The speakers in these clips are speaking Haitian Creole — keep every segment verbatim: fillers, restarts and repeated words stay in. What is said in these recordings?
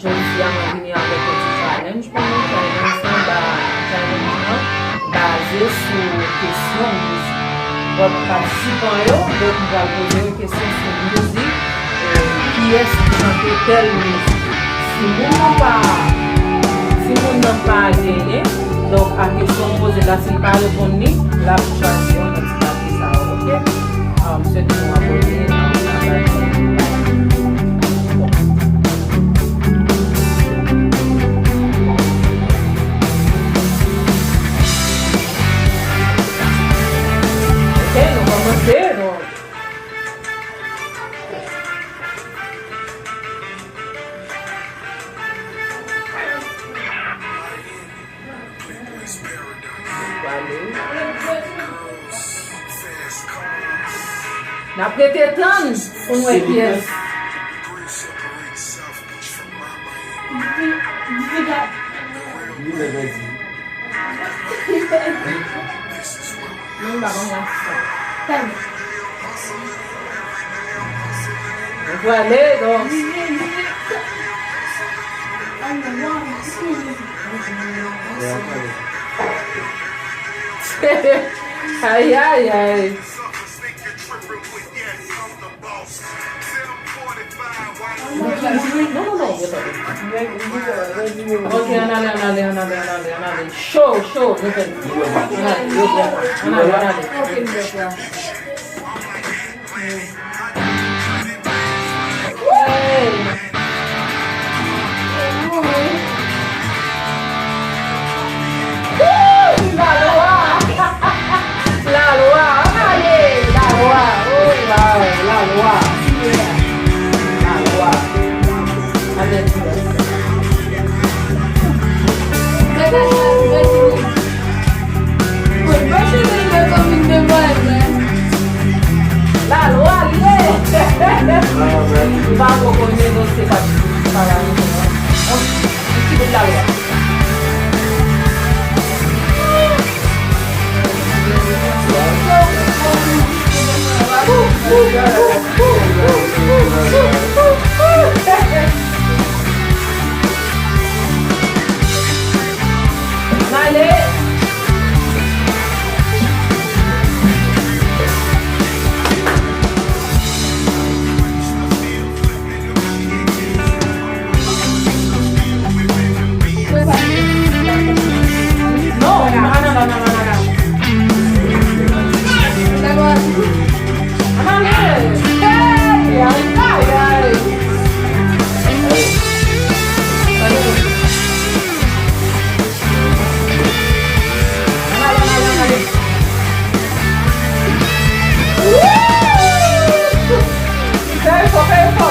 Jodi a, mwen vini avèk yon ti challenge pou nou. Challenge lan ba, challenge lan baze sou kesyon mizik. Bon, patisipan yo, donk, m pral poze yo kesyon sou mizik, e, kiyès ki chante tèl mizik. Si moun nan pa, si moun nan pa genyen, donk, a kesyon m poze la, si l pa reponn li, l ap chwazi yon nan ti papye sa yo, oke? Um, se tou abòne, um, nan paj mwen. Oke, nou kòmanse, donk. N ap rete tann pou n wè kiyès. Li lè grandi. Mwen pa konn la. Tann. Mwen prale, donk. Ay, ay, ay. Non, non, non, repete. Ok, ann ale, ann ale, ann ale, ann ale, ann ale. Cho, cho, repete. Ann ale, repete. Ann ale, ann ale. Hey. Lalwa! Lalwa! Ann ale! Lalwa! Oh, wow! Lalwa! Lalwa! Ann ale! Lalwa li ye! M pa ko konnen non se pa, pa la non. On, on ti bout lalwa. N ale! Non, non, non. Ann ale! Hey! Ay, ay, ay! Ann ale, ann ale, ann ale. Woo! Fè efò, fè efò.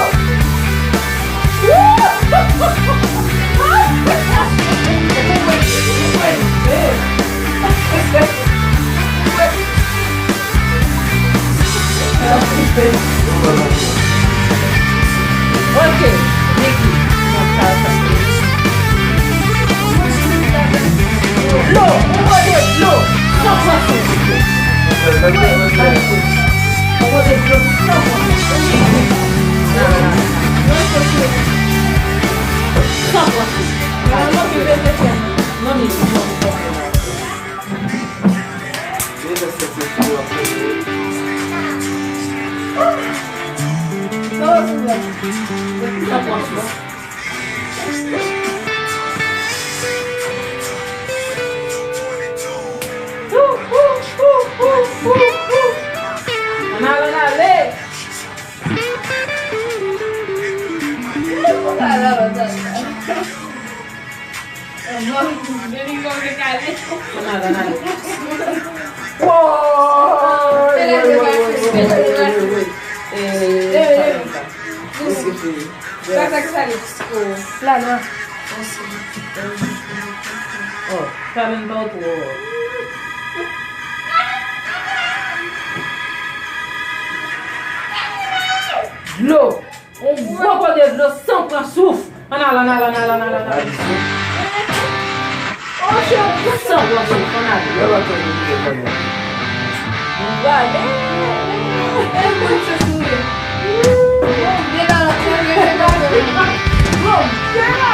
Woo! Ok, Niki. Dlo, ou mande dlo, san pran souf. Ou mande dlo, san pran souf. San pran souf. Non, non, non, non. Ann ale, ann ale. Ann ale, ann ale. Woy! Woy, woy, woy, woy. Eh, sa, sa. Sa, sa, sa, sa. La, la. Oh, Carmen pa w twò. Dlo. On gwo kote dlo san pran souf. Ann al, ann al, ann al, ann al, ann al. San pran souf, ann al. Nou prale. Bon, Dye la, Dye la, Dye la.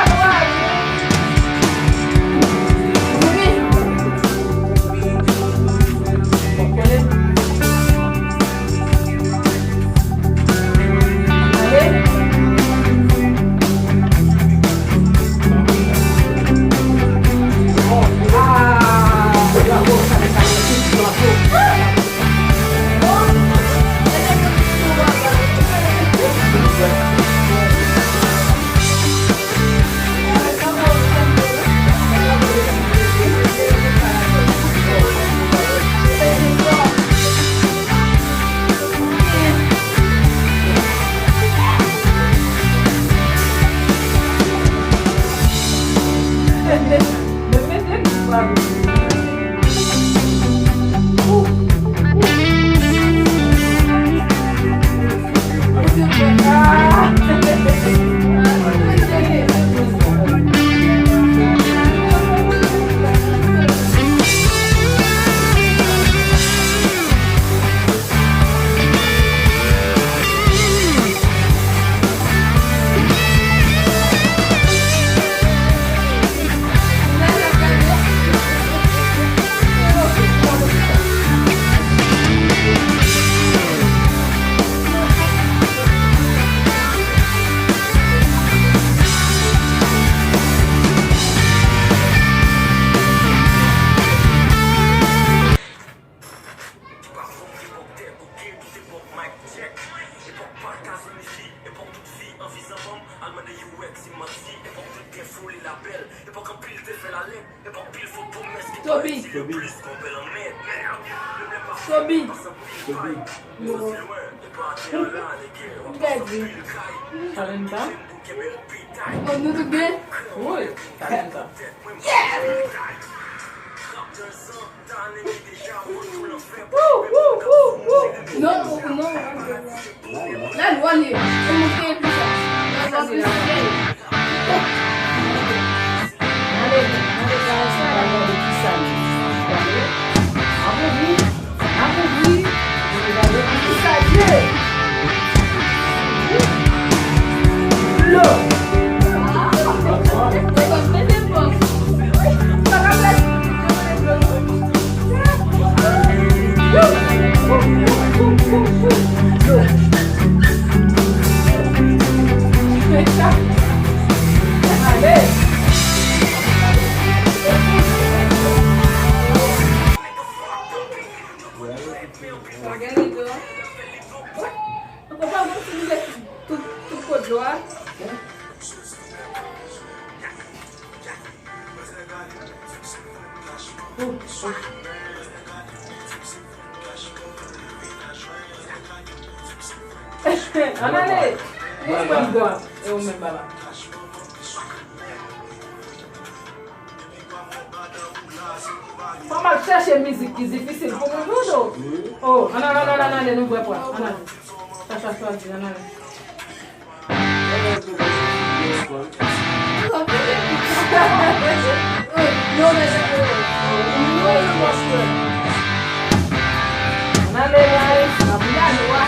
Toby. Toby. Toby. Ou pèdi. Talenta. Bon, nou tout gen? Wi, Talenta. Wou, wou, wou, wou. Non, non, non. Lè lwa li. Ou montre l plis. Lè lwa plis. Ale, ale, gade sa, la gade ki sa li. Ap ouvri, ap ouvri. Gade ki sa li ye. Lo. Ann ale. Mwen menm bò. E ou menm baba. Fò m al chèche mizik ki difisil pou mwen, Dodo. Oh, ann ale, ann ale, ann ale, nou bwè pwa. Ann ale. Chacha chwazi, ann ale. Ann ale, guys. N ap gade.